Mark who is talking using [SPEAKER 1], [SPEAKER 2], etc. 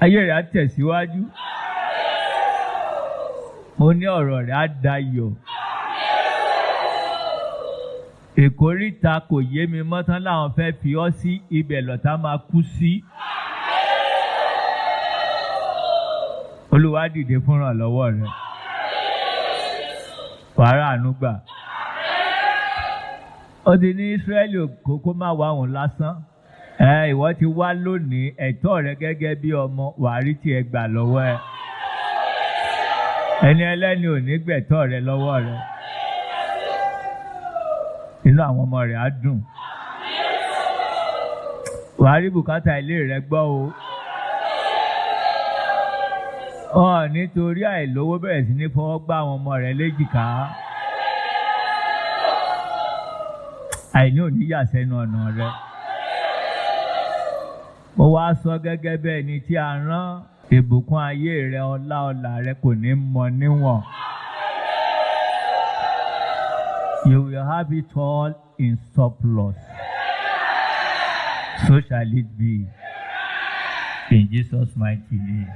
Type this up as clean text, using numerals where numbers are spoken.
[SPEAKER 1] Ayé rẹ̀ á tẹ̀síwájú. Mo ní ọ̀rọ̀ rẹ̀ á dayọ̀. Ìkóríta kò yé mi mọ́ tán láwọn fẹ́ fi ọ́ sí ibẹ̀ lọ̀tá máa kú sí. Olúwa dìde fún ìrànlọ́wọ́ rẹ. Wàá ràánú gbà. Ó ti ní Ísírẹ́lì kókó má wá òun lásán. Ẹ ìwọ ti wá lónìí ẹ̀tọ́ rẹ gẹ́gẹ́ bí ọmọ wàá rí tiẹ̀ gbà lọ́wọ́ ẹ. Ẹni ẹlẹ́ni ò ní gbẹ̀tọ́ rẹ lọ́wọ́ rẹ. Inú àwọn ọmọ rẹ̀ á dùn. Wàá rí bùkátà ilé rẹ gbọ́ o. Ọ̀ nítorí àìlówó bẹ̀rẹ̀ sí ní fọwọ́ gbá àwọn ọmọ rẹ léjìká. Àìní ò ní yà sẹ́nu ọ̀nà rẹ. Mo wá sọ gẹ́gẹ́ bẹ́ẹ̀ ni tí a rán ìbùkún ayé rẹ ọlá ọlà rẹ kò ní mọ níwọ̀n. You will have it all in surplus. So shall it be. In Jesus' mighty name.